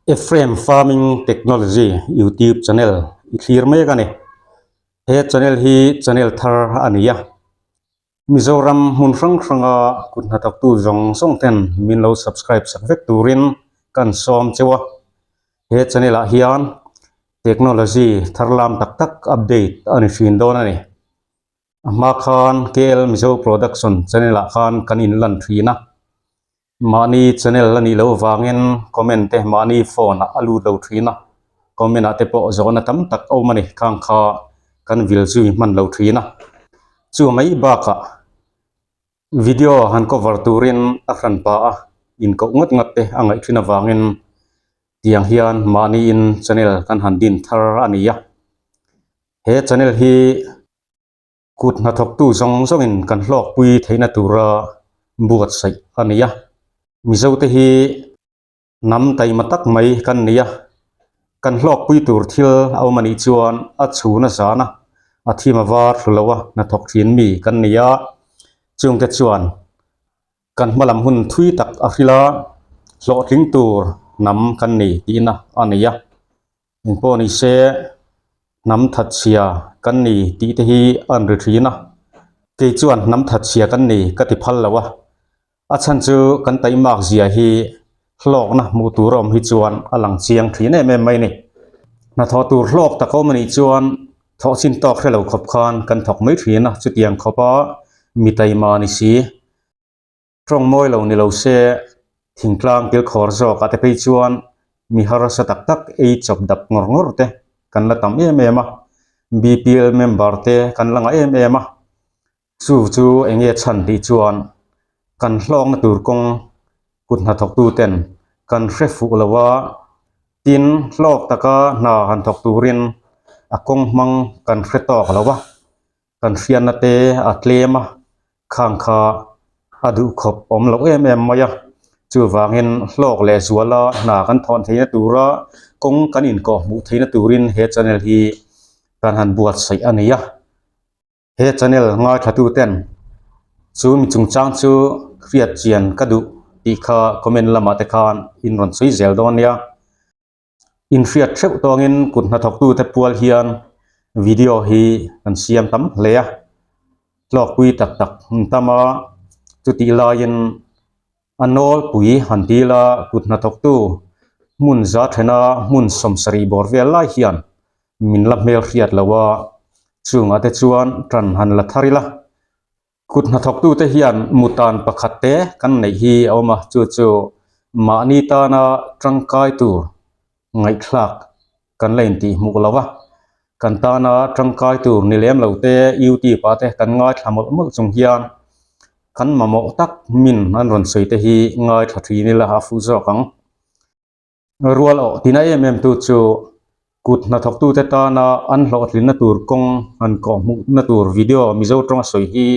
Ephraim Farming Technology YouTube channel i thlir mek a ni. He channel hi channel thar a ni a. Mizoram hmun hrang hranga kut hnathawktu zawng zawng ten min lo subscribe sak vek turin kan sawm cheu a. He channel ah hian technology thar lam tak tak update a ni thin dawn a ni. A hma khan KL Mizo Production channel ah khan kan inlan thin a. Mahni channel a nih loh avangin comment te mahni phone ah a lut lo thin a, comment ah te pawh zawhna tam tak a awm a ni, khang kha kan vil zui hman lo thin a. Chu mai bakah video han cover turin a hran pah a, inkoh ngawt ngawt te a ngaih thin avangin tiang hian mahniin channel kan han din thar a ni a. He channel hi. Kut hnathawktu zawng zawngin kan hlawkpui theihna tura buatsaih a ni a. Mizote hi hnam taima tak mai kan ni a, kan hlawkpui tur thil a awm a nih chuan a chhun a zan a, a thim a var thlu lo a hnathawk thin mi kan ni a, chungte chuan kan hmalam hun thui tak a hrilh a, hlawhtling tur hnam kan ni tihna a ni a. Engpawh ni se hnam thatchhia kan ni tih te hi a an ri thin a, kei chuan hnam thatchhia kan ni ka ti phal lo a, a chhan chu kan taihmak zia hi hlawkna hmuh tur a awm hi chuan a lang chiang thin em em mai a ni. Hnathawh tur hlawk tak a awm a nih chuan thawh chin tawk hre lo khawp khan kan thawk mai thin a, chutiang khawpa mi taima ni si. Tawng mawi lo ni lo se, thingtlang kilkhawr zawk ah te phei chuan mi harsa tak tak ei chawp dap ngawr ngawr te kan la tam em em a, BPL member te kan la ngah em em a, chu chu eng nge chhan tih chuan kan hlawkna tur kawng kut hnathawktu ten kan hre fuh lo a, tin hlawk taka hna han thawk turin a kawng hmang kan hre tawk lo a. Kan hriatna te a tlem a, khang kha a duh khawp awm loh em em mai a, chuvangin hlawk leh zuala hna kan thawn theihna tura kawng kan inkawh hmuh theihna turin he channel hi kan han buatsaih a ni a, he channel ngaithla ten chu mi chungchang chu hriat chian ka duh tih kha comment lamah te khan in rawn sawi zel dawn nia. Inhriat theuh tawngin kut hnathawktute pual hian video hi kan siam tam hle a, hlawkpui tak tak an tam a, chutih laiin a nawlpui han dil a, kut hnathawktu hmun za thena hmun sawmsarih bawr vel lai hian min la hmelhriat lo a, chungah te chuan tan han la thar ila. Kut hnathawktute hian mutan pakhat te kan neih hi a awm a, chu chu mahni tana tangkai tur ngaihthlak kan la intih hmuh lo a, kan tana tangkai tur ni lem lo te youtube ah te kan ngaithla mawlh mawlh chung hian kan mamawh tak min an rawn sawi te hi ngaithla thin ila a fuh zawk ang. Rual awh tina em em tu chu kut hnathawktute tana an hlawhtlinna tur kawng han kawh hmuhna tur video Mizo tawnga sawi hi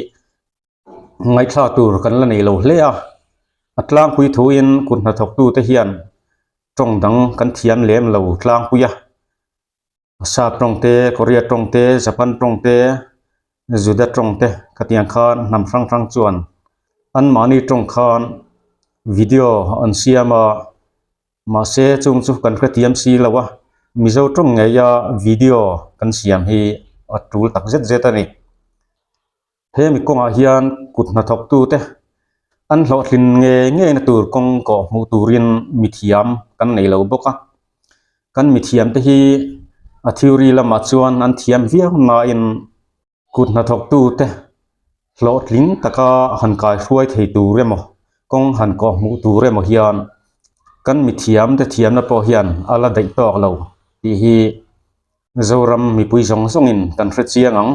ngaihthla tur kan la nei lo hle a, a tlangpui thuin kut hnathawktute hian tawng dang kan thiam lem lo tlangpui a. Sap tawng te, Korea tawng te, Japan tawng te, Juda tawng te khatiang khan hnam hrang hrang chuan anmahni tawng khan video an siam a, mahse chung chu kan hrethiam si lo a, Mizo tawng ngeia video kan siam hi a tul tak zet zet a ni. Hemi kawngah hian kut hnathawktute an hlawhtlin ngei ngeina tur kawng kawh hmuh turin mithiam kan nei lo bawk a. Kan mithiamte hi a theory lamah chuan an thiam viau nain kut hnathawktute hlawhtling taka han kaihruai thei tur emaw kawng han kawh hmuh tur emaw hian kan mithiamte thiamna pawh hian a la daih tawk lo tih hi Zoram mipui zawng zawngin kan hre chiang ang.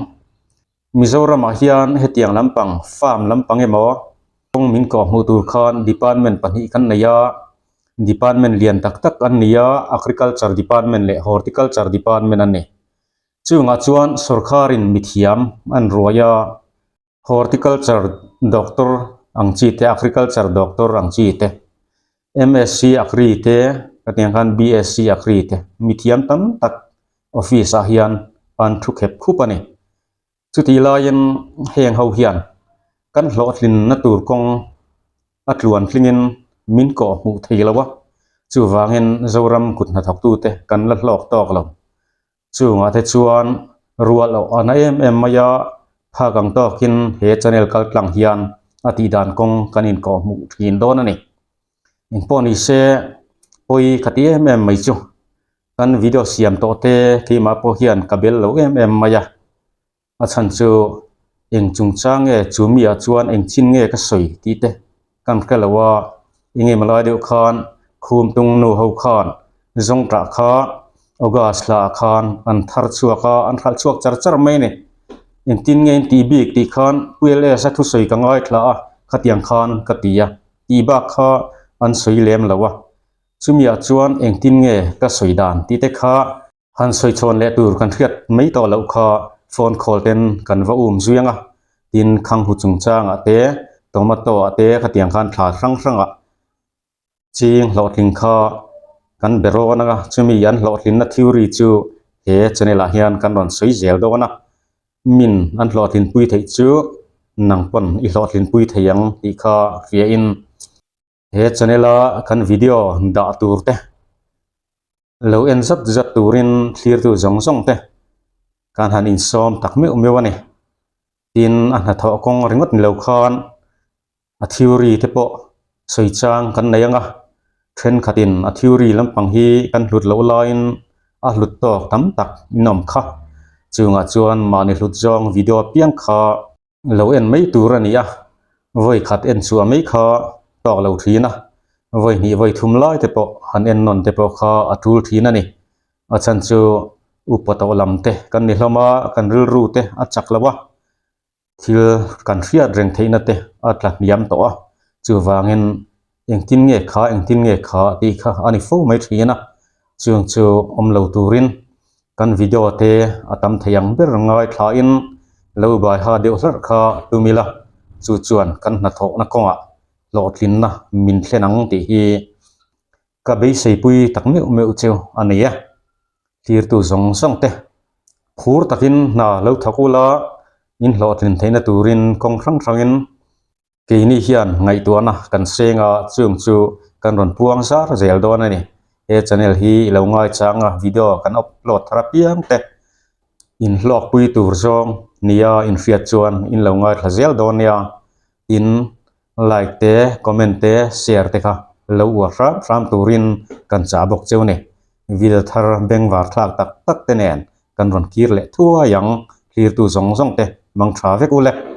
Mizoramah hian hetiang lampang, farm lampang emaw, kawng min kawh hmuh tur khan department pahnih kan nei a, department lian tak tak an ni a, agriculture department leh horticulture department an ni. Chungah chuan sorkarin mithiam an ruai a, horticulture doctor ang chi te, agriculture doctor ang chi te, MSc Agri te, hetiang khan BSc Agri te, mithiam tam tak office ah hian an thu khep khup a ni. Chutih laiin heng ho hian kan hlawhtlinna tur kawng a tluan hlingin min kawh hmuh thei lo a. Chuvangin Zoram kut hnathawktute kan la hlawk tawk lo. Chungah te chuan rual awh a na em em mai a, phak ang tawkin he channel kal tlang hian a tihdan kawng kan inkawh hmuh thin dawn a ni. Engpawh ni se pawi ka ti em em mai chu kan video siam tawh te keimah pawh hian ka bel lo em em mai a, a chhan chu eng chungchang nge chu mi ah chuan eng chin nge ka sawi tih te kan hre lo a, eng emaw lai deuh khan khum tung nu ho khan zawngtah kha August hla ah khan an thar chhuak a, an hralh chhuak char char mai a ni. Engtin nge in tih bik tih khan ULS a thusawi ka ngaithla a, khatiang khan ka ti a, tih bak kha an sawi lem lo a, chumiah chuan engtin nge ka sawi dan tih te kha Han sawi chhawn leh tur kan hriat mai tawh loh kha phone call ten kan va um zui ang a, tin khanghu chungchangah te, tomato ah te khatiang khan thla hrang hrangah ching hlawhtling kha kan be rawn ang a, chumi an hlawhtlinna theory chu he channel ah hian kan rawn sawi zel dawn a, min an hlawhtlinpui theih chu nang pawn i hlawhtlinpui thei ang tih kha hriain he channel a kan video dah tur te. Lo en zat zat turin thlirtu zawng zawng te kan han insawm tak meuh meuh a ni. Tin, a hnathawh kawng ringawt ni lo khan a theory te pawh sawi chang kan nei ang a, thenkhatin a theory lampang hi kan hlut loh laiin a hlut tawk tam tak in awm kha. Chungah chuan mahni hlut zawng video apiang kha Lo en mai tur a ni a, vawi khat en chhuah mai kha tawk lo thin a, vawi hnih vawi thum lai te pawh han en nawn te pawh kha a tul thin a ni. A chhan chu upa tawh lam te kan ni hlawm a, kan rilru te a chak lo a, thil kan hriat reng theihna te a tla hniam tawh a, chuvangin engtin nge kha engtin nge kha tih kha a ni fo mai thin a, chung chu awm lo turin kan video te a tam thei ang ber ngaithlain lo baiha deuh hlarh kha tum ila chu chuan kan hnathawhna kawngah hlawhtlinna min thlen ang tih hi ka beiseipui tak meuh meuh chu a ni a, tirtu zawng zawng te phur takin hna lo thawk ula in hlawhtlin theihna turin kawng hrang hrangin Keini hian ngaihtuahna kan seng a, chung chu kan rawn puang zar zel dawn a ni. He channel hi i lo ngaichang a, video kan upload thar apiang te inhlawkpui tur zawng nia inhriat chuan in lo ngaithla zel dawn nia. Tin, like te, comment te, share te kha lo uar hram hram turin kan chah bawk cheu ni. Video thar bengvar thlak tak tak te nen kan rawn kir leh thuai ang, thlirtu zawng zawng te mang tha vek u le.